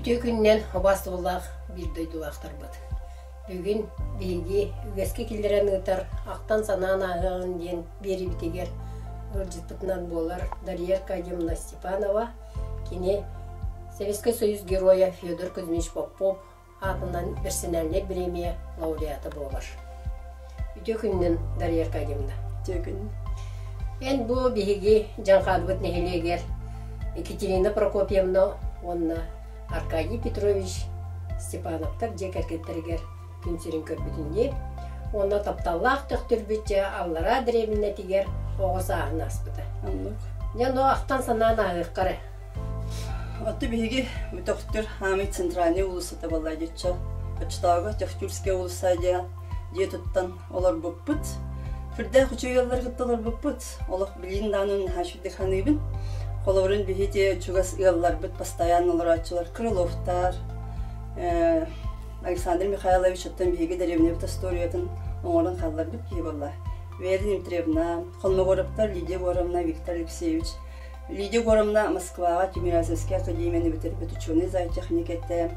Үтүө күнүнэн убаастабыллаах биир дойдулаахтарбыт. Бүгүн биһиги үгэскэ киллэрэн ыытар ахтан-санаан ааһыаҕын диэн биэриибитигэр ыалдьыппытынан буолар Дария Аркадьевна Степанова. Кини Советскай Союз Геройа Федор Кузьмич Попов аатынан персональнай бириэмийэ лауреата буолар. Үтүө күнүнэн, Дария Аркадьевна. Үтүө күн. Эн бу биһиги Дьаҥхаадыбыт нэһилиэгэр Екатерина Прокопьевна уонна Аркадий Петрович Степановтар дьиэ кэргэттэригэр күн сирин көрбүтүн дии. Уонна тапталлаах төхтүрбүт дьэ аллараа дэриэбинэтигэр оҕо сааһын ааспыта. Оннук. Дьэ, ону ахтан-санаан ааһыахха эрэ. Отту биһиги Төхтүр хаамый центральный уулуссата буолла дьоччо. Оччотооҕу Төхтүрскэй уулусса дьиэ дьиэ туттан олорбуппут. Сүрдээх үчүгэй ыаллары кытта олорбуппут. Олох билигин даҕаны наһаа үчүгэйдик саныыбын. Холобурун биһиги чугас ыалларбыт постоянно олорооччулар Крыловтар, э, Александр Михайлович оттон биһиги дэриэбинэбит историятын оҥорон хаалларбыт киһи буолла. Вера Дмитриевна, Холмогоровтар Лидия Егоровна, Виктор Алексеевич Лидия Егоровна Москваҕа Тимирязевскай академияны бүтэрбит учуонай зоотехник этэ.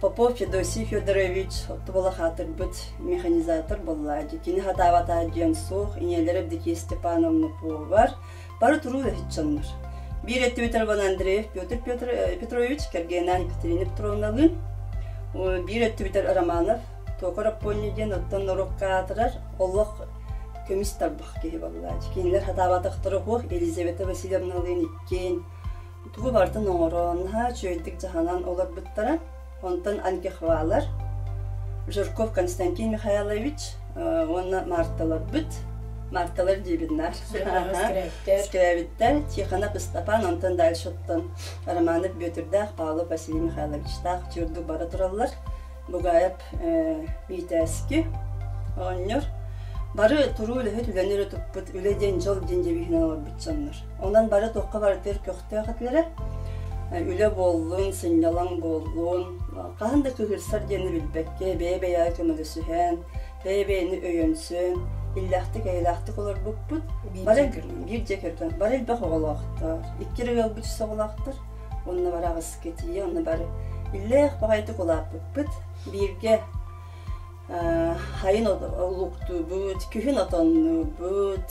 Попов Федосий Федорович оттубала хаатырбыт механизатор буолла. Кини хатаабата диэн суох, ийэлэрэ Евдокия Степановна повар, бары туруу үлэһит Биир өттүбүтэр Иван Андреев Петр Петр Петрович, кэргэнээн Екатерина Петровналыын, биир өттүбүтэр Романов Токар Аппонньа диэн оттон норуокка аатырар олох көмүс тарбах киһи буоллааччы. Кинилэр хатаабатахтара суох Елизавета Васильевналыын иккиэн тугу барытын оҥорон, наһаа үчүгэйдик дьаһанан олорбуттара. Онтон антихвалар Жирков Константин Михайлович уонна Марталарбыт Марталар диибиннар Скрябиттэр Тихонов Ыстапан, онтон дальше оттон Романов Бүөтүрдээх, Павлов Василий Михайловичтаах чуурдук бара тураллар. Бугаев Миитээски оҕонньор бары туруу үлэһит үлэни өрө туппут үлэ диэн дьол диэн девиһинэн олорбут дьоннор. Онон бары туохха барытыгар көхтөөх этилэрэ. Үлэ буоллун, сынньалаҥ буоллун, хаһан да кыыһырсар диэни билбэккэ, бэйэ-бэйэҕэ көмөлөсүһэн, бэйэ-бэйэни өйөнсөн, иллээхтик-эйэлээхтик олорбуппут. Бары биир дьиэ кэргэн, бары элбэх оҕолоохтор, икки эрэ ыалбыт үс оҕолоохтор. Онно бары аҕыска тиийэ, онно бары иллээх баҕайытык улааппыппыт. Бииргэ хайын олуктуубут, күһүн отоннуубут,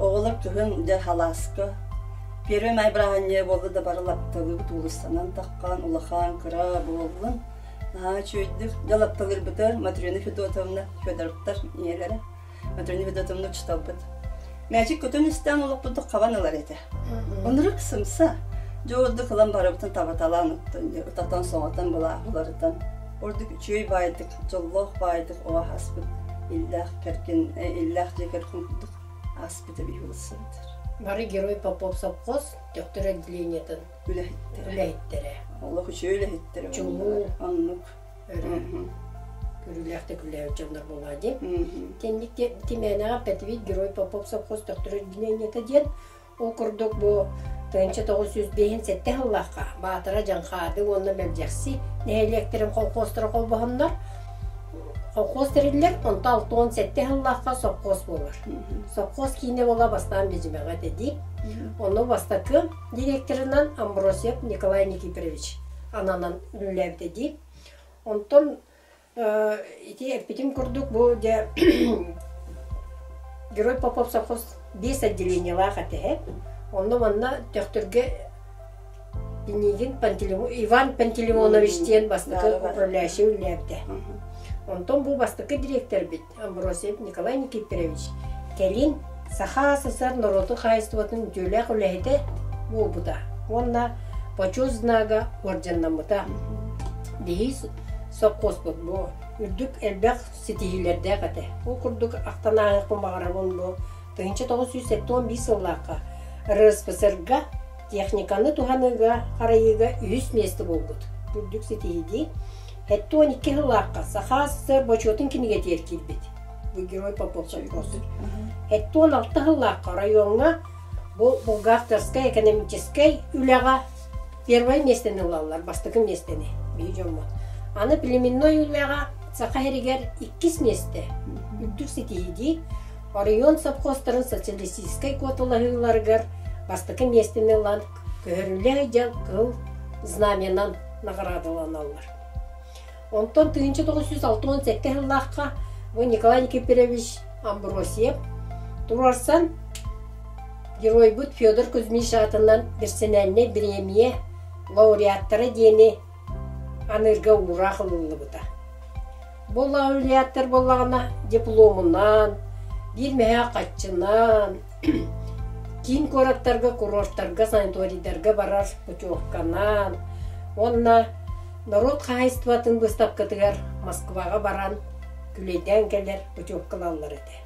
оҕолор күһүн дьэ халааска Первый май бырааһынньыга буолла да бары лапталыыбыт уулуссанан таххан, улахан, кыра буоллун. Наһаа үчүгэйдик. Дьэ лапталыырбытыгар Матрена Федотовна Федоровтар ийэлэрэ Матрена Федотовна учууталбыт. Мээчик көтөн истээн олохпутун хабан ылар этэ. Оннук сымса. Дьэ ордук ылан барыбытын табаталаан оттон ытатан соҥотон былааһы уларытан ордук үчүгэй баайдык, дьоллоох баайдык оҕо ааспыт иллээх кэргэн, иллээх дьиэ кэргэн курдук ааспыт эбии ылсыбыт. Бары Герой Попов совхоз Төхтөр отделениетын үлэһиттэрэ. Үлэһиттэрэ. Олох үчүгэй үлэһиттэрэ. Чулуу. Оннук. Көрүүлээхтик үлээбит дьоннор буолаа дии. Кэнник Тимээнэҕэ Петвит Герой Попов совхоз Төхтөр отделениета диэн Ол курдук бу 1957 сыллаахха Баатара Дьаҥхаады уонна Мэлдьэхси нэһилиэктэрин колхуостара холбоһоннор колхуос тэриллэр, онто 67 сыллаахха сопхуос буолар. Сопхуос киинэ буола бастаан Бэдьимэҕэ этэ дии. Ону бастакы директорынан Амбросьев Николай Никифорович ананан үлэлээбитэ дии. Онтон Ити эппитим курдук бу дьэ Герой Попов совхоз биэс отделениелаах этэ. Онно манна Төхтүргэ Пинигин Иван Пантелеймонович диэн бастакы управляющий үлэлээбитэ. Онтон бу бастакы дириэктэрбит Амбросьев Николай Никифорович кэлин Саха СССР норуотун хаһаайыстыбатын үтүөлээх үлэһитэ буолбута уонна Почет знага уордьаннаммыта. Биһиги сопхуоспут бу үрдүк элбэх ситиһиилэрдээх этэ. Ол курдук ахтан ааһыахпын баҕарабын бу 1971 сыллаахха РСФСР-га техниканы туһаныыга харайыыга үһүс миэстэ буолбут. Үрдүк ситиһии дии. 72 сыллаахха Саха СССР бочуотун кинигэтигэр киирбит. Бу Герой Попов совхоз. 76 сыллаахха оройуоҥҥа бу бухгалтерскай экономическай үлэҕэ первай миэстэни ылаллар, бастакы миэстэни биһи дьоммут. Аны племенной үлэҕэ Саха сиригэр иккис миэстэ үрдүк ситиһии дии. Оройуон совхозтарын социалистическай куоталаһыыларыгар бастакы миэстэни ылан көһөрүллэ сылдьан кыһыл знамянан. наҕараадаланаллар. Онтон 1967 сыллаахха бу Николай Никифорович Амбросьев туруорсан геройбут Федор Кузьмич аатынан персональнай бириэмийэ лауреаттара диэни аныырга уураах ылыллыбыта. Бу лауреаттар буоллаҕына дипломунан, биир мэһээх хаччынан, киин куораттарга, курортарга, санаторийдарга барар путевканан уонна норуот хаһаайыстыбатын быыстапкатыгар Москваҕа баран күлэйдээн кэлэр путевкалаллар этэ.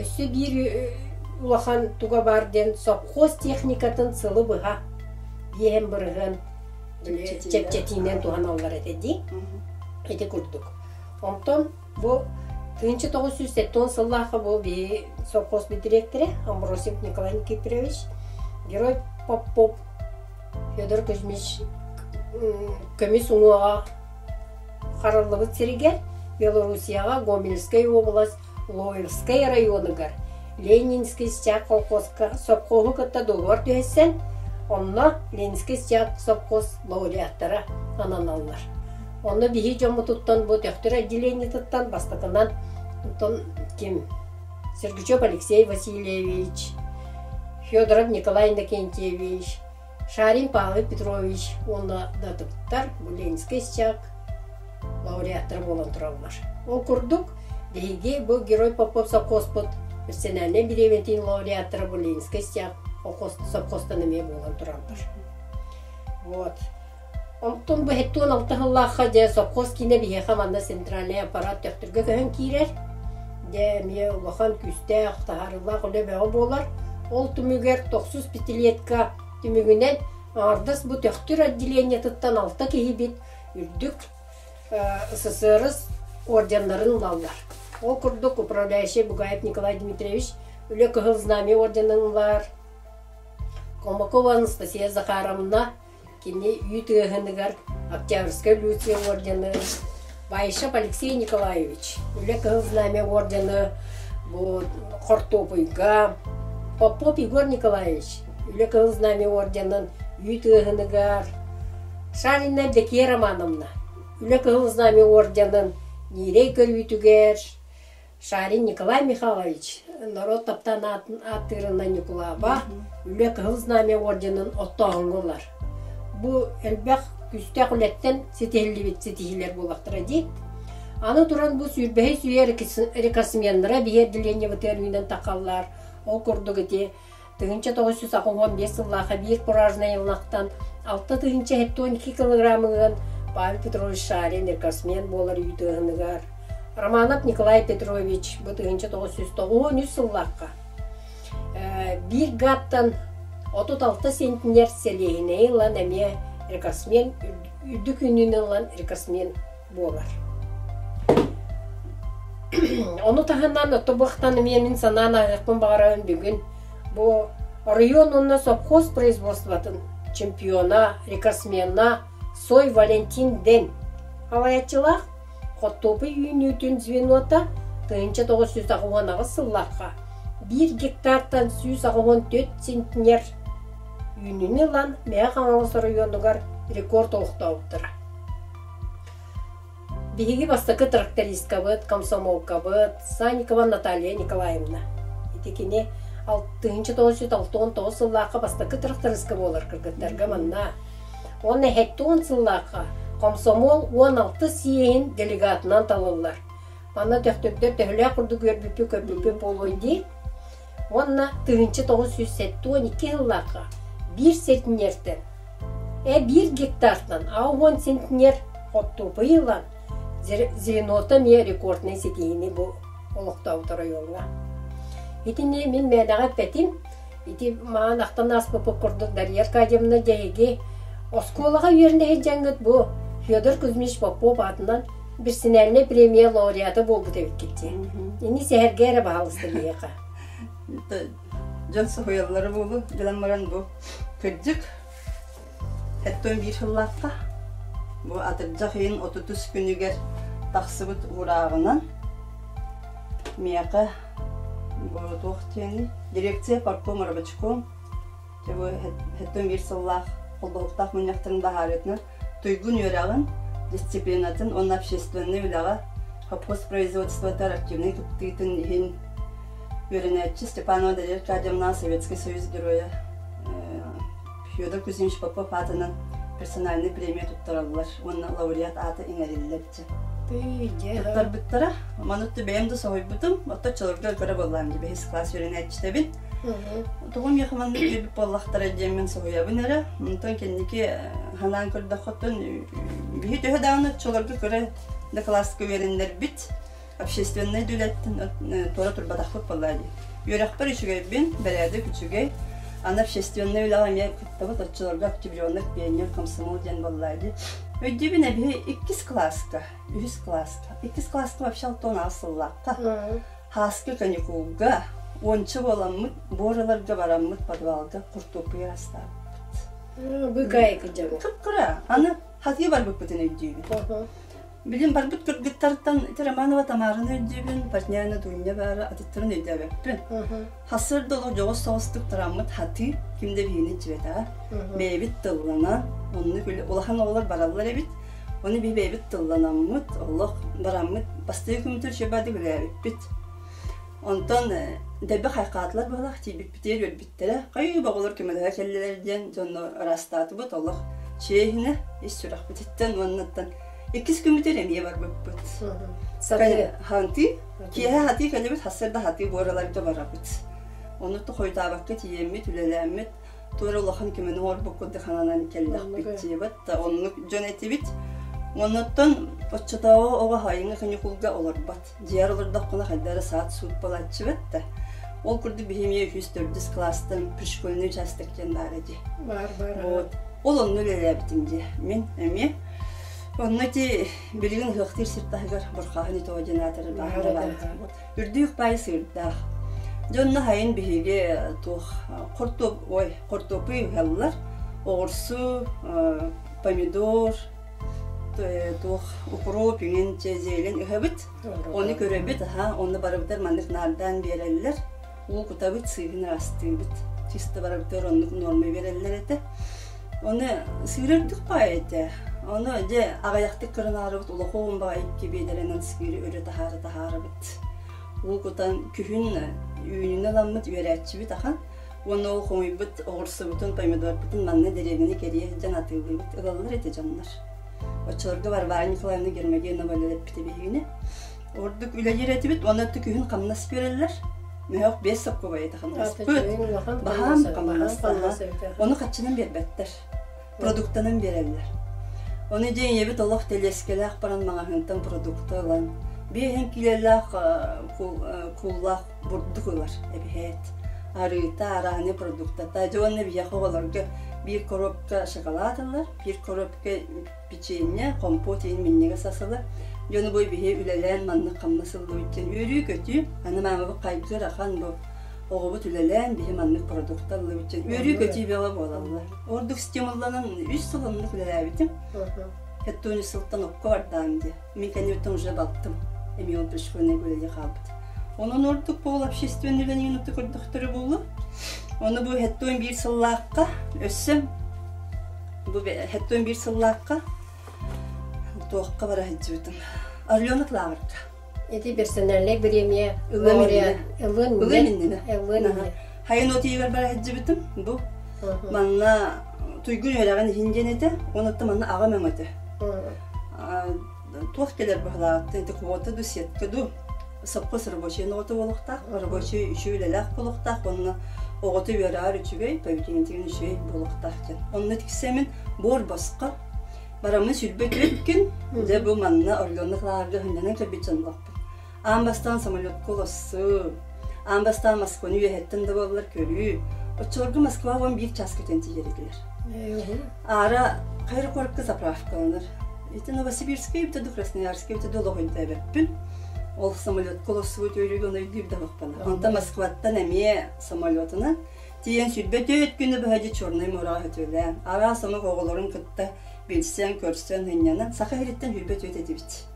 Өссө биир улахан туга баар диэн сопхуос техникатын сылы быһа биэһэн бырыһыан чэпчэтиинэн туһаналлар этэ дии. Ити курдук. Онтон бу 1970 сыллаахха бу биһи сопхуос дириэктэрэ Амбросев Николай Никифорович Герой Попов Федор Кузьмич көмүс уҥуоҕа хараллыбыт сиригэр Белоруссияҕа Гомельскай уобалас Лоевскай районугар Ленинский стяг колхозка сопхуоһу кытта договор түһэрсэн, онно Ленинский стяг сопхуос лауреаттара ананаллар. Онно биһи дьоммутуттан бу Төхтүр отделениетыттан бастакынан онтон ким Сергучев Алексей Васильевич, Федоров Николай Иннокентьевич, Шарин Павел Петрович уонна да атыттар бу Ленинский стяг лауреаттара буолан тураллар. Ол курдук, биһиги бу Герой Попов сопхуоспут персональнай бириэмэтин лауреаттара бу Ленинскэй стяг сопхуостан эмиэ буолан тураллар. Вот. Онтон бу 76 сыллаахха дьэ сопхуос киинэ биһиэхэ манна центральный аппарат Төхтүргэ көһөн киирэр. Дьэ эмиэ улахан күүстээх, таһаарыылаах үлэ бөҕө буолар. Ол түмүгэр тохсус пятилетка түмүгүнэн аҥардас бу Төхтүр отделениетыттан алта киһибит үрдүк СССР орденнарын ылаллар. Ол курдук управляющий Бугаев Николай Дмитриевич Үлэ Кыһыл Знамя орденын ылар. Колмакова Анастасия Захаровна кини үүт ыаһыныгар Октябрьскай Люция ордены, Баишев Алексей Николаевич Үлэ Кыһыл Знамя ордены бу хортуопуйга, Попов Егор Николаевич Үлэ Кыһыл Знамя орденын үүт ыаһыныгар, Шарина Евдокия Романовна Үлэ Кыһыл Знамя орденын ньирэй көрүүтүгэр, Шарин Николай Михайлович норуот таптаан ааттыырынан Ньукулааба Үлэ Кыһыл Знамя орденын оттооһуҥҥа ылар. Бу элбэх күүстээх үлэттэн ситиһиллибит ситиһиилэр буоллахтара дии. Аны туран бу сүүрбэһис үйэ рекордсменнара биһи отделениебытыгар үүнэн тахаллар. Ол курдук ити 1985 сыллаахха биир куражнай ыллахтан 6 072 килограммыгын Павел Петрович Шарин рекордсмен буолар үүт ыаһыныгар, Романов Николай Петрович бу 1993 сыллаахха биир гааттан 36 центнер сэлиэһинэйи ылан эмиэ рекордсмен үрдүк үүнүүнү ылан рекордсмен буолар. Ону таһынан отобуохтан эмиэ мин санаан ааһыахпын баҕарабын бүгүн бу оройуон уонна сопхуос производствотын чемпиона, рекордсмена Сой Валентин Дэн салайааччылаах хортуопуй үүнүүтүн звенота 1998 сыллаахха биир гектартан 184 центнер үүнүүнү ылан Мэҥэ Хаҥалас оройуонугар рекорд олохтообуттара. Биһиги бастакы трактористкабыт, комсомолкабыт Санникова Наталья Николаевна. Ити кини 1969 сыллаахха бастакы трактористка буолар кыргыттарга манна. Уонна 70 сыллаахха комсомол 16 съеһин делегатынан талыллар. Манна Төхтүрдэр төһөлөөх курдук үөрбүппүт көрбүппүт буолуой дии. Уонна 1972 сыллаахха биир центнертэн биир гектартан 60 центнер хортуопуйу ылан звенота эмиэ рекорднай ситиһиини бу олохтообут оройуоҥҥа. Итини мин мээнэҕэ эппэтим. Ити маан ахтан ааспыппыт курдук Дарья Аркадьевна дьэһиги оскуолаҕа үөрэнэ сылдьаҥҥыт бу Федор Кузьмич Попов аатынан персональнай премия лауреата буолбут эбиккит дии. Ини сэһэргэ эрэ баһаалыста биһиэхэ. Дьон соһуйаллара буолуо гынан баран бу кырдьык Хэттон биир сыллаахха бу атырдьах ыйын отутус күнүгэр тахсыбыт уурааҕынан миэхэ бу туох диэний дирекция партком рабочком бу хэттон биир сыллаах холбоһуктаах мунньахтарын баһаарытынан Туйгун үөрэҕин, дисциплинатын уонна общественнай үлэҕэ совхоз производствотыгар активнай кыттыытын иһин үөрэнээччи Степанова Дарья Аркадьевна Советский Союз Геройа Федор Кузьмич Попов аатынан персональнай премия туттараллар уонна лауреат аата иҥэриллэр Туттарбыттара. Маны бэйэм да соһуйбутум. Оттон оччолорго көрө буоллаам дии бэһис класс үөрэнээччитэбин. Тоҕо миэхэ маннык биэрбит буоллахтара диэммин соһуйабын эрэ. Онтон кэнники ханаан көрдөххөттөн биһи төһө даҕаны оччолорго көрө да кылааска үөрэннэрбит общественнай да үлэттэн туора турбатахпыт буоллаа дии. Үөрэхпэр үчүгэйбин, бэрээдэк үчүгэй. Аны общественнай үлэҕэ эмиэ кыттабыт оччолорго октябренок, пионер, комсомол диэн буоллаа дии. Өйдүүбүн эбиһи иккис кылааска, үһүс кылааска, иккис кылааска вообще 68 сыллаахха Һааскы каникулга уонча буоламмыт буораларга бараммыт подвалга хортуоппуй астаабыппыт. Быыкаайык дьоҥҥо. Кып-кыра. Аны хатыы барбыппытын өйдүүбүн. Билин барбыт кыргыттартан ити Романова Тамараны өйдүүбүн, Партняна Дуня баара атыттарын өйдөөбөппүн. Хасыр да олох дьоҕус соҕустук тараммыт хатыы ким да биһигини иччибэтэҕэ. Бэйэбит тылланан, оннук улахан оҕолор бараллар эбит. Ону биһи бэйэбит тылланаммыт, олох бараммыт бастакы күммүтүгэр үчүгэй үлэлээбиппит. Онтон дэлби хайхаатылар быһалаах тиийбиппитигэр үөрбүттэрэ. Хайыы оҕолор көмөлөһө кэллилэр диэн дьонно ыраастаатыбыт олох чиэһинэ ис сүрэхпититтэн уоннаттан иккис күммүтүгэр эмиэ барбыппыт. Хантыы киэһэ хатыы кэлэбит, сарсыарда хатыы буораларга барабыт. Ону хойутаабакка тиийэммит, үлэлээммит туора улахан көмөнү оҥорбут курдук сананан кэллэхпит диэбит да оннук дьон этибит. Оннуттан оччотооҕу оҕо сайыҥҥы каникулга олорбот. Дьиэр олордохпуна хайда эрэ саат-суут буолааччыбыт да. Ол курдук биһи эмиэ үһүс-төрдүс кылаастан пришкольный участок диэн баара дии. Баар, баар. Вот. Ол онно үлэлээбитим дии. Мин эмиэ. Онно ити билигин ыһыахтыыр сир таһыгар Бурхааһын итого диэн аатырар баара баар. Үрдүк баай сыырдаах. Дьонно хайын биһиги туох хортуоп ой хортуоппуй ыһаллар. Оҕурсу, помидор, туох укроп иҥин зелень ыһабыт. Ону көрөбүт, аха, онно барыбытар маннык наардаан биэрэллэр. Уу кутабыт, сыыһын ыраастыыбыт. Чисто барыбытыгар оннук норма биэрэллэр этэ. Ону сыыр үрдүк баай этэ. Ону дьэ аҕыйахтык кырынаарыбыт улахан баҕайы икки биэдэрэнэн сыыры өрө таһаара таһаарабыт. Уу кутан күһүн үүнүн ыламмыт үөрээччибит ахан. Уонна ол хомуйбут оҕурсубутун, помидорбутун манна дэриэбинэ кэрийэ сылдьан атыылыыбыт. Ылаллар этэ дьоннор. Оччолорго Варвара Николаевна Гермогенова үлэлэппитэ биһигини. Ордук үлэлиир этибит уонна күһүн хамнас биэрэллэр. Мөһөх биэс соккубай этэ хамнаспыт. Баһаам хамнас. Ону хаччынан биэрбэттэр. Продуктанан биэрэллэр. Ону дьэ ийэбит олох тэлиэскэлээх баран маҕаһыынтан продукта ылан, биэһин киилэлээх кууллаах бурдук ылар эбиһээт. Арыыта, арааһынай продуктата. Дьэ уонна биһиэхэ оҕолорго биир коробка шоколад ылар, биир коробка печенье, компот иһин минньигэс ас ылар. Дьону бу биһи үлэлээн маннык хамнас ыллыбыт диэн үөрүү-көтүү. Аны маамабыт хайгыыр ахан бу оҕобут үлэлээн биһи маннык продукт ыллыбыт диэн үөрүү-көтүү бөҕө буолаллар. Ордук стимулланан үс сыл оннук үлэлээбитим. Хэттуни сылтан окко бардаам дии. Мин кэннибиттэн уже балтым. Эмиэ ол пришкольнай үлэлии хаалбыт. Онон ордук буол общественный үлэни минуты көрдөхтөрө буолуо. Ону бу хэттуон биир сыллаахха өссө бу хэттуон биир сыллаахха туохха бара сылдьыбытым. Орленок лааҕырга. Ити персональнай бириэмийэ ылыан ылыан иннинэ. Ылыан иннинэ. Хайын отиигэр бара сылдьыбытым. Бу манна туйгун үөрэҕин иһин диэн этэ. Онуттан манна аҕам өҥөтө. Туох кэлэр быһылааттан ити квота ду сетка ду сопхуос рабочай оҕото буолуохтаах, рабочай үчүгэй үлэлээх буолуохтаах уонна оҕото үөрэҕэр үчүгэй, поведениетигэр үчүгэй буолуохтаах диэн. Онно тиксэмин буор босхо бараммын 24 күн дьэ бу манна Орленок лааҕырга сынньанан кэлбит дьонноохпун. Аан бастаан самолетка олоссуу, аан бастаан Москваны үөһэттэн да буоллар көрүү. Оччолорго Москва 11 час көтөн тиийэр этилэр. Аара хайыр куоракка заправкаланар. Ити Новосибирскай эбитэ ду Красноярскай эбитэ ду олох өйдөөбөппүн. Ол самолетка олорсубут үөрүүгэ ону өйдүүр да бахпана. Онтон Москваттан эмиэ самолетунан тиийэн 24 күнү быһа дьэ Чернай муораҕа сөтүөлээн, араас омук оҕолорун кытта билсэн, көрсөн, сынньанан Саха сириттэн 24 этибит.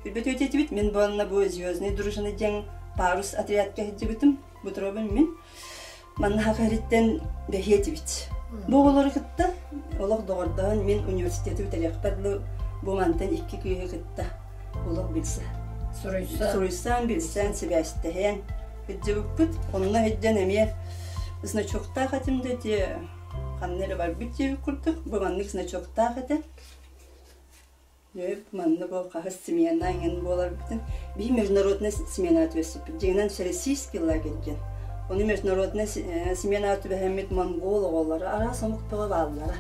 24 этибит. Мин буолна бу Звездный дружина диэн парус отрядка сылдьыбытым. Бутуробун мин. Манна Саха сириттэн бэһиэ этибит. Бу оҕолору кытта Олох доҕордоһон мин университеты бүтэриэхпэр дылы бу мантан икки кыыһы кытта олох билсэ. Суруйсан. Суруйсан, билсэн, сибээстэһэн сылдьыбыппыт. Онно сылдьан эмиэ значоктаах этим да ити ханна эрэ барбыт диэбит курдук бу маннык значоктаах этэ. Манна бу хаһыс смена эҥин буоларбытын биһи международнай сменаҕа түбэспиппит. Дьиҥинэн всероссийский лагерь диэн. Ону международнай сменаҕа түбэһэммит монгол оҕолоро араас омук бөҕө бааллара.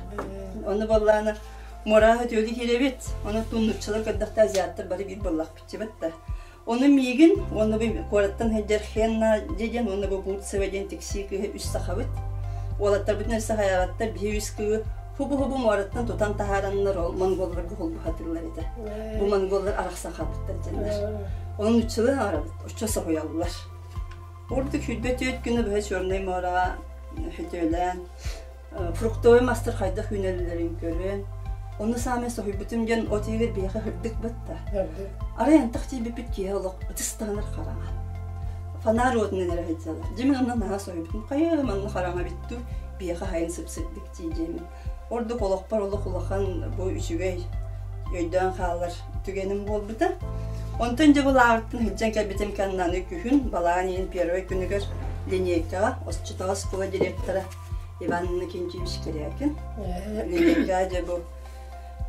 Ону буоллаҕына муораҕа өтүөлүү киирэбит. Ону нууччалар көрдөхтө азиаттар бары биир буоллахпыт да. Ону миигин уонна бу куораттан сылдьар Хенна диэн уонна бу Бурцева диэн тиксии кыыһы үс сахабыт. Уолаттарбытын өссө хайаабаттар биһи үс кыыһы хубу-хубу муораттан тутан таһаараннар ол монголларга холбоһатыыллар этэ. Бу монголлар арахсан хаалбыттар диэннэр. Ону нууччалыы аҥарабыт, оччо соһуйаллар. Ордук 24 күнү быһа Чернай муораҕа хөтүөлээн фруктовый мастар хайдах үүнэллэрин көрөн, ону саамай соһуйбутум диэн от иһигэр биһиэхэ сырдык батта. Арай антах тиийбиппит киһи олох ытыс таһынар хараҥа. Фонарь уотунан эрэ сылдьаллар. Дьэ мин онно наһаа соһуйбутум. Хайа манна хараҥа эбит дуу, биһиэхэ хайын сып-сырдык дии диэмин. Ордук олохпор олох улахан бу үчүгэй өйдөөн хаалар түгэним буолбута. Онтон дьэ бу лааҕыртан сылдьан кэлбитим кэннэ аны күһүн балаҕан ыйын первый күнүгэр линейкаҕа Осчутоҕа оскуола директора Иван Иннокентьевич Корякин. Линейкаҕа дьэ бу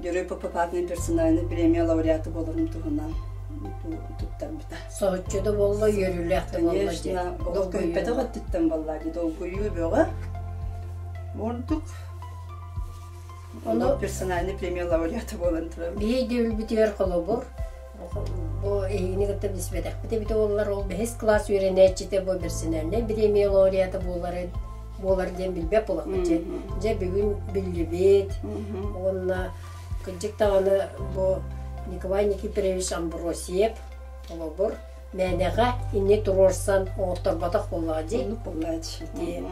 Герой Попопатный персональный премия лауреата буоларым туһунан туттарбыта. Соһуччу да буолла, үөрүүлээх да буолла. Конечно, олох көһүппэтэх өттүттэн буолла дии, долгуйуу бөҕө. Ордук Ону персональный премия лауреата буолан турабын. Биһи өйдөбүлбүтүгэр холобур, бу эһигини кытта билсибэтэхпит эбитэ буоллар, ол бэһис кылаас үөрэнээччитэ бу персональнай премия лауреата буоларын буолар диэн билбэт буолахпыт дьэ. Дьэ бүгүн биллибит уонна кырдьык даҕаны бу Николай Никифорович Амбросьев холобур мээнэҕэ инни туруорсан оҥотторботох буоллаҕа дии. Оннук буоллааччы. Ити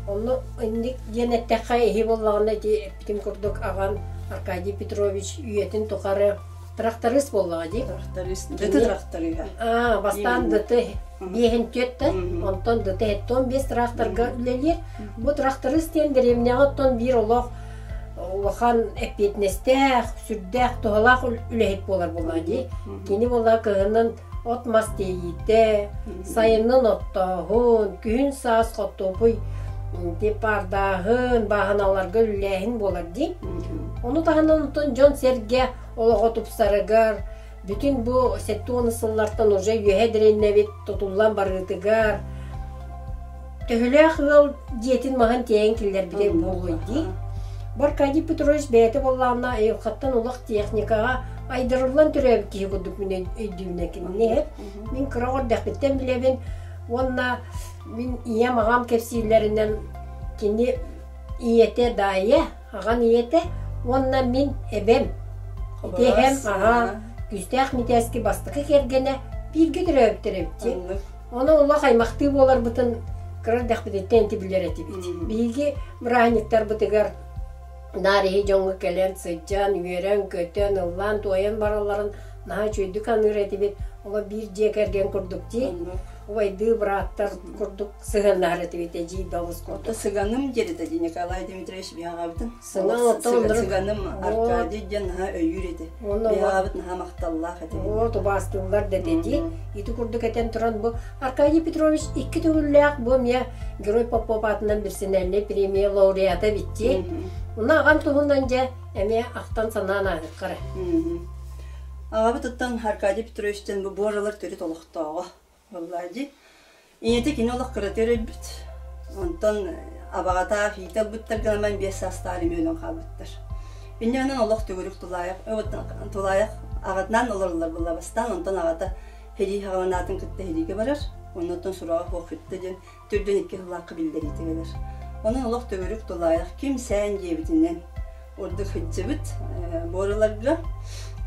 онно инник диэн эттэххэ иһи буоллаҕына ити эппитим курдук аҕам Аркадий Петрович үйэтин тухары тракторист буоллаҕа дии. Тракторист. ДТ тракториһа. Аа, бастаан ДТ биэһин түөттэ, онтон ДТ 75 тракторга үлэлиир. Бу тракторист диэн дэриэбинэҕэ оттон биир олох улахан эппиэтинэстээх, сүрдээх туһалаах үлэһит буолар буоллаҕа дии. Кини буоллаҕа кыһынын от-мас тиэйиитэ, сайынын оттооһун, күһүн-саас хортуопуй паардааһын, бааһыналарга үлэлээһин буолар дии. Ону таһынан оттон дьон-сэргэ олоҕо тупсарыгар, бүтүн бу 70 сыллартан уже үөһэ дэриэннэбит тутуллан барыытыгар төһөлөөх ыал дьиэтин маһын тиэйэн киллэрбитэ буолуой дии. Бу Аркадий Петрович бэйэтэ буоллаҕына айылҕаттан олох техникаҕа айдарыллан төрөөбүт киһи курдук мин өйдүүбүн кинини. Мин кыра оҕо эрдэхпиттэн билэбин уонна мин ийэм аҕам кэпсииллэринэн кини ийэтэ Даайа, аҕам ийэтэ уонна мин эбэм. Ити эһэм аҕа Күүстээх Митээски бастакы кэргэнэ бииргэ төрөөбүттэр эбит. Ону олох аймахтыы буоларбытын кыра эрдэхпититтэн ити билэр этибит. Биһиги бырааһынньыктарбытыгар наар иһи дьоҥҥо кэлэн сылдьан, үөрэн-көтөн, ыллаан-туойан баралларын наһаа үчүгэйдик аныыр этибит. Олор биир дьиэ кэргэн курдук дии. Убайдыы бырааттар курдук сыһыаннаһар этибит эдьиий балыс курдук. Ото сыганым диэри ди Николай Дмитриевич биһаҕабытын. Сыган оттон Сыганым Аркадий диэн наһаа өйүүр этэ. Биһаҕабыт наһаа махталлаах этэ. Вот убаастыыллар да дии. Ити курдук этэн туран бу Аркадий Петрович икки төгүллээх бу эмиэ Герой Попов аатынан персональнай премия лауреата битти. Уна аҕам туһунан дьэ эмиэ ахтан санаан ааһыаххара. Аҕабыт оттон Аркадий Петрович диэн бу буоралар төрүт олохтооҕо. Буоллаа дии. Ийэтэ кини олох кыратыгар өлбүт. Онтон абаҕатаах иитэ ылбыттар гынан биэс саастаах эмиэ өлөн хаалбыттар. Инньэ гынан олох төгүрүк тулаайах, тулаайах аҕатынан олороллор буолла бастаан, онтон аҕата сэрии хаҕаланаатын кытта сэриигэ барар. Оннуттан сураҕа суох сүттэ диэн төрдүөн икки сыллаахха биллэриитэ кэлэр. Онон олох төгүрүк тулаайах ким сээн диэбитинэн ордук сылдьыбыт буораларга.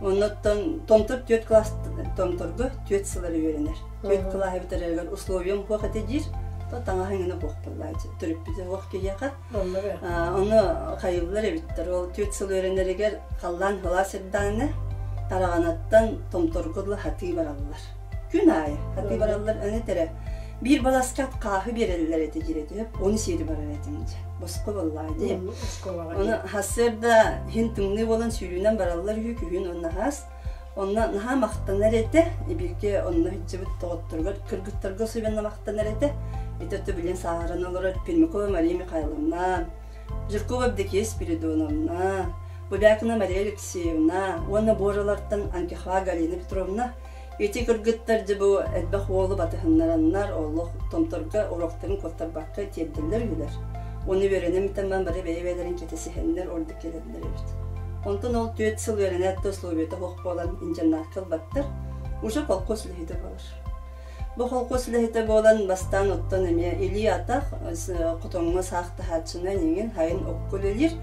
Оннуттан Томтор түөрт кылаас Томторго түөрт сыл эрэ үөрэнэр. Түөрт кылааһы бүтэрэригэр условиям суох этэ диир. То таҥаһа иҥэнэ суох буоллааччы. Төрөппүтэ суох киһиэхэ. Ону хайыллар эбиттэр. Ол түөрт сыл үөрэнэригэр халлаан сылаас сирдэҕинэ Тараҕанаттан Томторго дылы хатыы бараллар. Күн аайы хатыы бараллар аны этэрэ. Биир баласкат хааһы биэрэллэр этэ диир этэ, ону сиэри барар этим дьэ. Босхо буоллаа дии. Ону сарсыарда иһин тымныы буолан сүүрүүнэн бараллар үһү күһүн уонна хаас. Онно наһаа махтанар этэ. Бииргэ онно сылдьыбыт доҕотторугар, кыргыттарга особенно махтанар этэ. Ити өттө билин сааһыран олорор Пермякова Мария Михайловна, Жиркова Евдокия Спиридоновна, Бубякина Мария Алексеевна уонна Буоралартан Антихва Галина Петровна Ити кыргыттар дьэ бу элбэх уолу батыһыннараннар олох томторго уруоктарын куоттарбакка тиэрдэллэр үһүлэр. Уонна үөрэнэн бүтэн баран бары бэйэ-бэйэлэрин кэтэсиһэннэр ордук кэлэллэр эбит. Онтон ол түөрт сыл үөрэнээт да условиета суох буолан интернатка ылбаттар. Уже колхоз үлэһитэ буолар. Бу холкуос үлэһитэ буолан бастаан оттон эмиэ илии-атах хотоҥҥо саах таһааччынан иҥин хайын окко үлэлиир.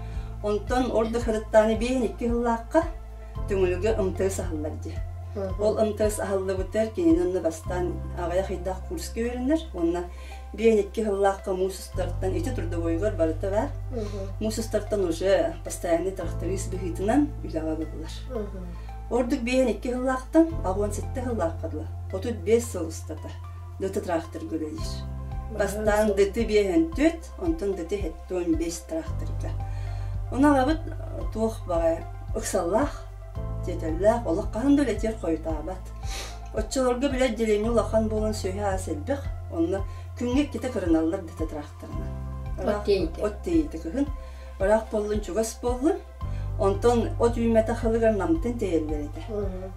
Онтон ордук харыттааны биэһин икки сыллаахха Төҥүлүгэ МТС аһыллар дии. Ол МТС аһыллыбытыгар кинини онно бастаан аҕыйах ыйдаах курска үөрэнэр уонна биэн икки сыллаахха муус устартан ити трудовойугар барыта баар. Муус устартан уже постоянный тракторист быһыытынан үлэҕэ ылыллар. Ордук биэн икки сыллаахтан аҕуон сэттэ сыллаахха дылы 35 сыл устата ДТ тракторга үлэлиир. Бастаан ДТ биэһэн түөрт, онтон ДТ 75 тракторга. Ону аҕабыт туох баҕай ыксаллаах, тиэтэллээх, олох хаһан да үлэтигэр хойутаабат. Оччолорго били отделение улахан буолан сүөһү-ас элбэх, онно күҥҥэ иккитэ кырыналлар да тракторынан. От тиэйитэ. От тиэйитэ кыһын. Ыраах буоллун, чугас буоллун. Онтон от үүммэтэх сылыгар намтын тиэйэллэр этэ.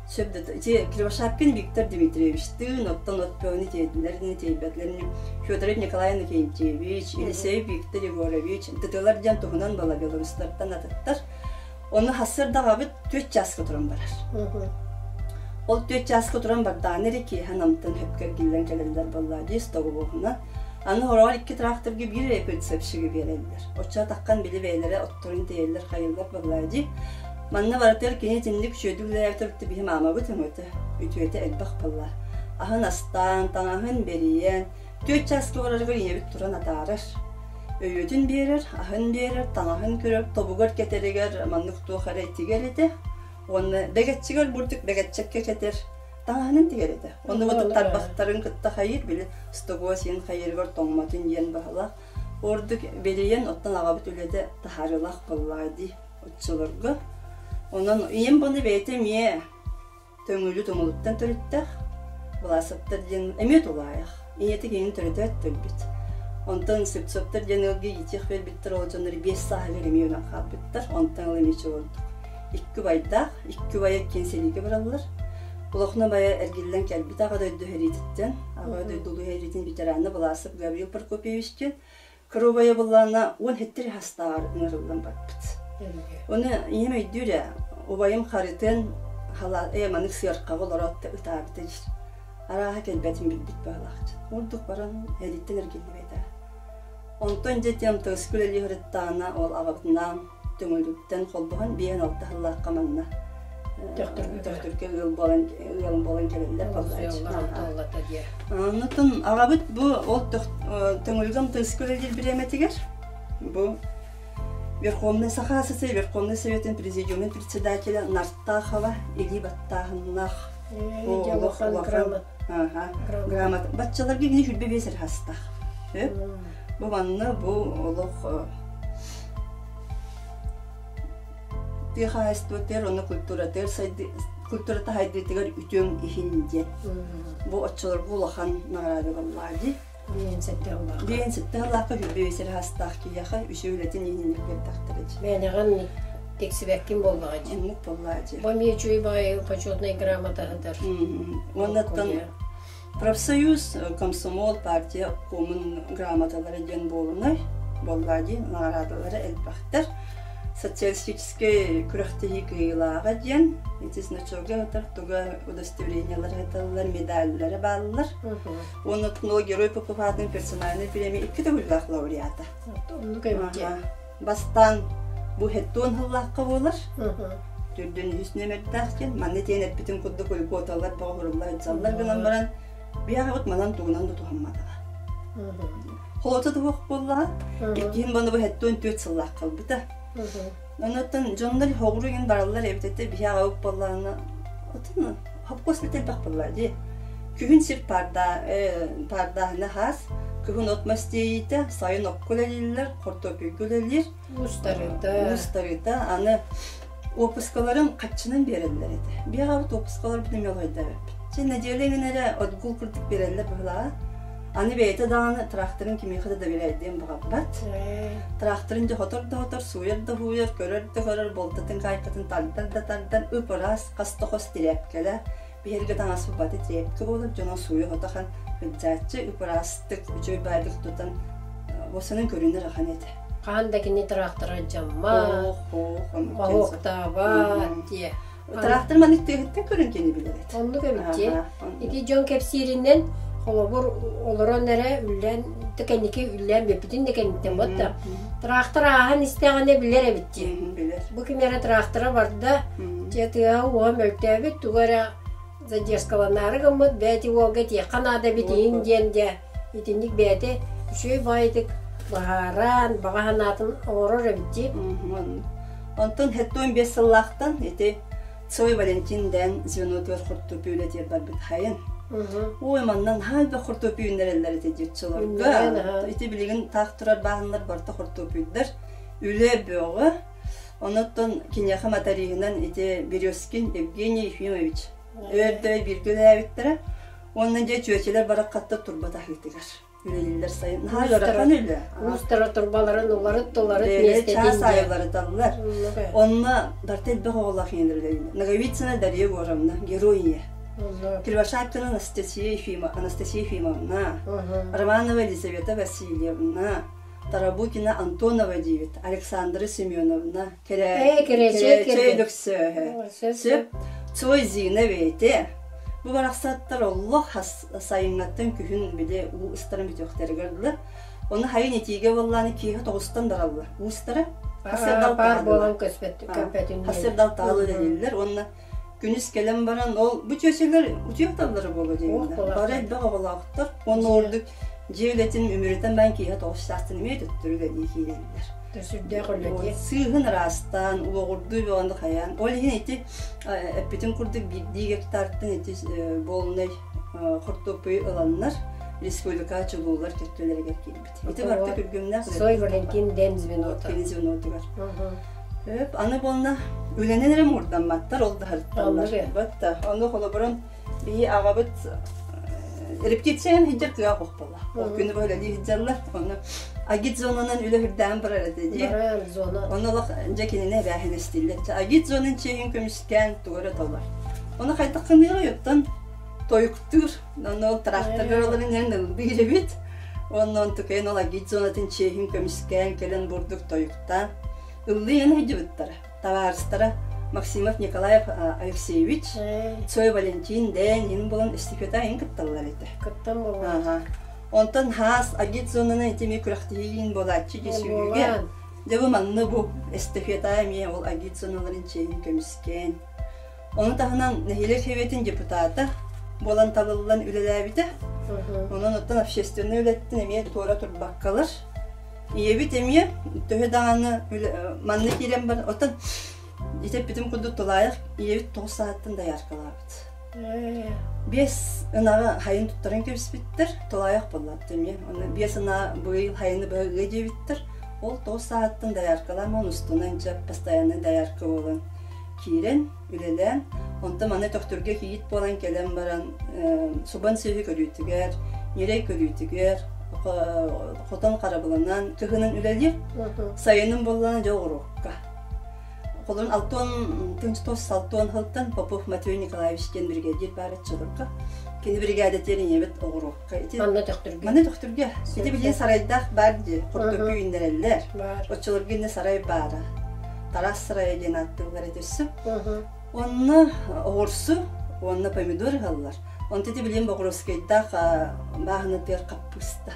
Сөп да ити Кривошапкин Виктор Дмитриевичтыын, оттон от бөҕөнү тиэйдилэр, тиэйбэтилэр Федоров Николай Иннокентьевич, Елисеев Виктор Егорович, ДТ-лар диэн туһунан бала белорустартан атыттар. Ону сарсыардаҕабыт түөрт чааска туран барар. Ол түөрт чааска туран бардаҕына эрэ киэһэ намтан хөпкө эргиллэн кэлэллэр буоллаа дии стоговоһуна. Аны хороҕор икки тракторга биир эрэ прицепщиги биэрэллэр. Оччо таххан били бэйэлэрэ отторун тэйэллэр хайыллар буоллаа дии. Манна барытыгар кини итинник үчүгэйдик үлэлээбитэ өттө биһи маамабыт өҥөтө, үтүөтэ элбэх буолла. Аһын астаан, таҥаһын бэрийэн, түөрт чааска барарыгар ийэбит туран атаарар. Өйүөтүн биэрэр, аһын биэрэр, таҥаһын көрөр, тобугар кэтэригэр маннык туох эрэ тигэр этэ. Уонна бэгэччигэр бурдук бэгэччэккэ кэтэр таҥаһынан тигэр этэ. Онно вот тарбахтарын кытта хайыр, били стогуо сиэн хайырыгар тоҥмотун диэн баһылаах. Ордук бэрийэн оттон аҕабыт үлэтэ таһаарыылаах буоллаҕа дии оччолорго. Онон ийэм буну бэйэтэ эмиэ Төҥүлү тумулуттан төрүттээх, Власовтар диэн эмиэ тулаайах, ийэтэ кинини төрөтөөт өлбүт. Онтон Слепцовтар диэн ыалга иитиэх биэрбиттэр, ол дьоннор биэс сааһыгар эмиэ өлөн хаалбыттар. Онтон ыла эмиэ чолордук. Икки убайдаах, икки убайа иккиэн сэриигэ бараллар. Улахан убайа эргиллэн кэлбит Аҕа дойду сэриититтэн, Аҕа дойду улуу сэриитин ветерана Власов Гаврил Прокопьевич диэн Кыруубайа былаана уон хэттир хастааҕар ыҥырыллан барбыт. Ону ийэм өйдүүр ээ, убайым харытын халаат ээ маннык сыаркаҕа олороот да ытаабыта диир. Арааһа кэлбэтин билбит баҕалаахчын. Ордук баран эриттэн эргиллибэтэ. Онтон дьэ тем тыаска үлэлии сырыттаҕына ол аҕабытынаан Төҥүлүттэн холбоһон биэһин алта сыллаахха манна Төхтүргэ ыал буолан ыал буолан кэлэллэр Оннутун аҕабыт бу ол Төҥүлүгам тыаска үлэлиир бириэмэтигэр бу Верховный Саха СССР Верховный Советын Президиумун председателя Нартахова илии баттааһыннаах грамота баччаларга кини сүрбэ биэс эрэ хастаах бу манна бу олох тыа хаһаайыстыбатыгар уонна культуратыгар сайды культурата сайдыытыгар үтүөҥ иһин диэн бу оччолорго улахан наҕараада буоллаҕа дии Биэһин сэттэ сыллаахха. Биэһин сэттэ сыллаахха сүүрбэ биэс эрэ саастаах киһиэхэ үчүгэй үлэтин иһин биэрдэхтэрэ дии. Мээнэҕин тиксибэккин буоллаҕа дии. Оннук буоллаҕа дии. Бу эмиэ үчүгэй баҕайы почетнай грамотаһыдар. Уоннаттан Профсоюз, комсомол, партия обкомун грамоталара диэн буолунай, буоллаа дии, наҕараадалара элбэхтэр. Социалистическай күрэхтэһии кыайыылааҕа диэн ити значога ытар туга удостоверениелар ыталлар, медаллара бааллар. Уонна Тно Герой Попов аатын персональнай премия икки төгүллээх лауреата. Оннук эбит Бастаан бу хеттуон сыллаахха буолар. Төрдүн үһүс нүөмэрдээх диэн манна тиэн эппитин курдук уйгуоталлар боҕоһурулла сылдьаллар гынан баран биһиэхэ манан тугунан да туһамматаҕа. Холото туһуох буоллаҕа. Иккиһин бону бу хеттуон түөрт сыллаах қалбыта. Онуттан дьоннор хоҕуру иҥин бараллар эбит этэ биһиэхэ буоллаҕына отун хопкуос бит элбэх буоллаа дии. Күһүн сир паардааһына хаас, кыһын от мас тиэйиитэ, сайын окко үлэлииллэр, хортуоппуйга үлэлиир. Уустарыыта. Уустарыыта. Аны уоппускаларын хаччынан биэрэллэр этэ. Биэҕэбит уоппускаларбытын эмиэ олойдообоппут. Чэ, нэдиэлэ иҥин эрэ отгул курдук биэрэллэр быһылааҕа. Аны бэйэтэ даҕаны тракторын кимиэхэ да доверяйдыан баҕарбат. Тракторын дьэ хотор да хотор, сууйар да һууйар, көрөр да көрөр, болтатын каайкатын тардар да тардар, ып-ыраас, хас да хос тирээпкэлэ, биһэргэ таҥаспыт баты тирээпкэ буолар, дьоно сууйа-хото хан кырдьааччы ып-ыраастык, үчүгэй баайдык тутан уосанан көрүнэр ахан этэ. Хаһан да кини трактора дьаммат, моһуоктаабат диэ. Трактор маннык тыаһыттан көрөн кини билэр этэ. Оннук эбит дии. Ити дьон кэпсииринэн, холобур, олорон эрэ үллээн, кэнники үллээн бүппүтүн да кэнниттэн буотта. Трактор ааһан истэҕинэ билэр эбит дии. Билэр. Бу ким эрэ трактора барда, дьэ тыаһа уоһа мөлтөөбүт, тугу эрэ задержкаланаары гыммыт, бэйэти уолга этиэххэ наада эбит иһин диэн дьэ итинник бэйэтэ үчүгэй баҕайытык быһааран, баҕа санаатын оҥорор эбит дии. Онтон 75 сыллаахтан ити Цой Валентин дээн звенотугар хортуоппуй үлэтигэр барбыт хайын. Ой, манна наһаа элбэх хортуоппуй үүннэрэллэр этэ диэччилэргэ. Ити билигин таах турар бааһыннар барыта хортуоппуйдар. Үлэ бөҕө. Онуттан киниэхэ моториһынан ити Березкин Евгений Ефимович өрдөй бииргэ үлэлээбиттэрэ. Уонна дьэ чүөчэлэр бараххаттар турба таһыытыгар үлэлииллэр сайын. Наһаа ыарахан үлэ. Уустара турбаларын уларыт-туларыт миэстэтин чаас аайы уларыталлар. Онно барыта элбэх оҕолоох ийэлэр үлэлииллэр. Ноговицына Дарья Егоровна, герой ийэ. Кривошапкина Анастасия Ефимовна, Анастасия Ефимовна, Романова Елизавета Васильевна, Тарабукина Антонова диибит, Александра Семеновна, Кэрээчэй Лөксөөһө, сөп, Цой Зина бэйэтэ. Бу барахсаттар олох сайыҥҥаттан күһүн били уу ыстарын бүтүөхтэригэр дылы. Ону хайын итиигэ буоллааны киэһэ тоҕустан бараллар. Уу ыстара паар буолан көспөтүн Хасырдал таалы дэниллэр уонна күнүс кэлэн баран ол бу чүөчэлэр утуйахталлара буолуо дииллэр. Бары элбэх оҕолоохтор. Уонна ордук дьиэ үлэтин үмүрүтэн баран киэһэ 9 саастан эмиэ төттөрү үлэлии киирэллэр. Сүрдээх үлэ Сыыһын ыраастаан, уоҕурдуу бөҕөнү хайаан. Ол иһин ити эппитим курдук биирдии гектартан ити буолунай хортуоппуйу ыланнар республика чулуулар кэккэлэригэр киирбит. Ити барыта күргүмнээх Цой Валентин Дэн звенота. Кини звенотугар. Өп, аны буолна үлэнэн эрэ муурдамматтар, ол да харытталлар. Батта, ону холобурун биһи аҕабыт репетицияны сылдьар тыа хохпола. Ол күнү быһа үлэлии сылдьаллар. Ону агит зонанан үлэ үрдээн барар этэ дии. зона. Ону олох дьэ кинини эбээһинэстииллэр. Агит зонун чиэһин көмүскээн тугу эрэ толор. Ону хайдах гыныаҕай оттон тойуктуур. Ону ол тракторга олорон иһэн ыллыыр эбит. Онон тукайын ол агит зонатын чиэһин көмүскээн кэлэн бурдук тойуктаан ыллыйан сылдьыбыттара. Табаарыстара Максимов Николаев Алексеевич, Цой Валентин дээн иһин булан эстафета иһин кытталлар этэ. Кыттан буолла. Онтон хаас агит зонаны ити күрэхтэһиин буолааччы дьэ Дьэ бу манна бу эстафета эмиэ ол агит зоналарын чиэһин көмүскээн Ону таһынан нэһилиэк сэбиэтин депутата буолан талыллан үлэлээбитэ. Онон оттон общественнай үлэттэн эмиэ туора турбаккалар. Ийэбит эмиэ төһө даҕаны манна киирэн бар оттон ити эппитим курдук тулаайах ийэбит 9 сааттан дояркалаабыт. Биэс ынаҕы хайын туттаран кэбиспиттэр, тулаайах буоллаабыт эмиэ. Онно биэс ынаа быйыл хайыны быһа ыа диэбиттэр. Ол 9 сааттан дояркалаан, он устунан дьэ постоянный доярка буолан киирэн, үлэлээн, онтон маны Төхтүргэ кийиит буолан кэлэн баран субан сүөһү көрүүтүгэр, ньирэй көрүүтүгэр, хотон харабылынан кыһынын үлэлиир, сайынын буоллаҕына дьэ оҕуруокка. Холун алтон тынчтос салтон сылтан Попов Матвей Николаевич диэн бригадир баар оччолорго. Кини бригадатыгар ийэбит оҕуруокка. Ити Манна Төхтүргэ. Манна Төхтүргэ. Ити билигин сарайдаах баар дии, хортуоппуй үүннэрэллэр. Оччолорго иннэ сарай баара. Тарас сарайа диэн ааттыыллар этэ өссө. Онно оҕурсу уонна помидор ыһаллар. Онто ити билигин Боҕуруоскайдаах бааһынатыгар хаппыыста.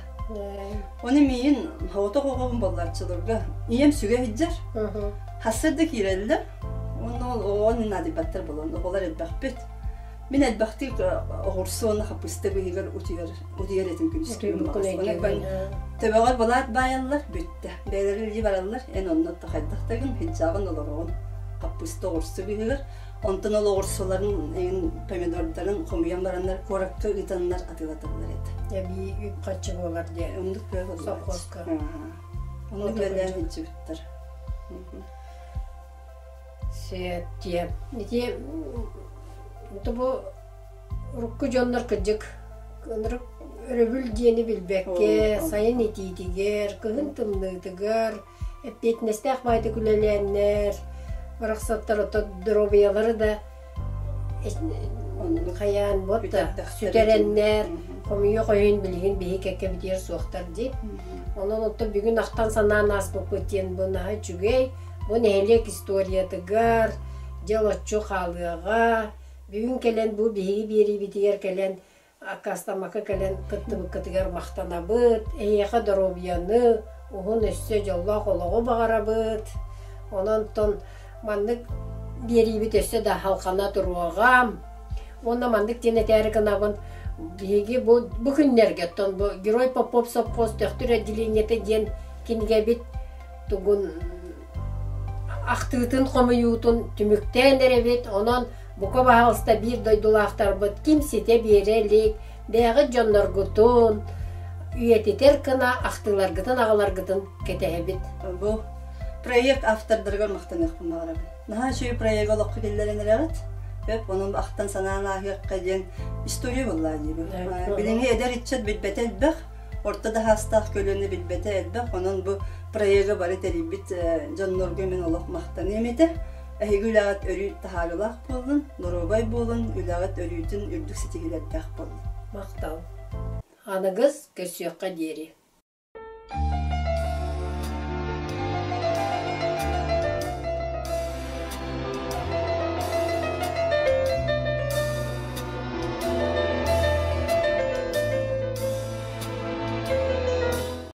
Ону миин соҕотох оҕобун буоллааччыларга ийэм сүгэ сылдьар. Хассар да киирэллэр. Онно ол оҕоҕо наадыйбаттар буолан оҕолор элбэхпит. Мин элбэхтик оҕурсу уонна хаппыыста быыһыгар утуйар утуйар этим күнүскү Хаппыыста оҕурсу быыһыгар. Онтон ол оҕурсуларын, эҥин помидордарын хомуйан бараннар куоракка ыытаннар атыылаталлар этэ. Эбии үп-харчы буолар диэн. Оннук бөҕө Совхозка. Оннук үлэлээн илдьибиттэр. Сиэттиэ. Ити бу урукку дьоннор кырдьык ынырык өрөбүл диэни билбэккэ, сайын итиитигэр, кыһын тымныытыгар эппиэтинэстээх баайдык үлэлээннэр, барахсаттар ото доруобуйалары да хайаан буот да сүтэрэннэр, хомуйуох өйүн билигин биһи кэккэбитигэр суохтар дии. Онон оттон бүгүн ахтан санаан ааспыппыт диэн бу наһаа үчүгэй. Бу нэһилиэк историятыгар дьэ олоччу хаалыаҕа. Бүгүн кэлэн бу биһиги биэриибитигэр кэлэн аккаастаммакка кэлэн кыттыбыккытыгар махтанабыт. Эһиэхэ доруобуйаны, уһун өссө дьоллоох олоҕу баҕарабыт. Онон маннык биэриибит өссө да халҕана туруоҕа. Уонна маннык диэн этээри гынабын, биһиги бу, бу күннэргэ оттон бу Герой Попов сопхуос Төхтүр отделениета диэн кинигэбит тугун ахтыытын хомуйуутун түмүктээн эрэбит. Онон бука баһаалыста биир дойдулаахтарбыт ким ситэ биэрэ илик, бэйэҕит дьонноргутун үйэтитэр гына ахтыыларгытын аҕаларгытын кэтэһэбит. Бу проект автордарыгар махтаныахпын баҕарабын. Наһаа үчүгэй проегы олоххо киллэрэн эрэҕит. Өп, онон ахтан санаан ааһыахха диэн история буоллаа диибин. Билиҥҥи эдэр ыччат билбэтэ элбэх, орто да саастаах көлүөнэ билбэтэ элбэх. Онон бу проегы бары тэрийбит дьоннорго мин олох махтаныам этэ. Эһиги үлэҕит өрүү таһаарыылаах буоллун, доруобай буолун, үлэҕит өрүүтүн үрдүк ситиһиилэрдээх буоллун. Махтал. Аныгыс көрсүөххэ диэри.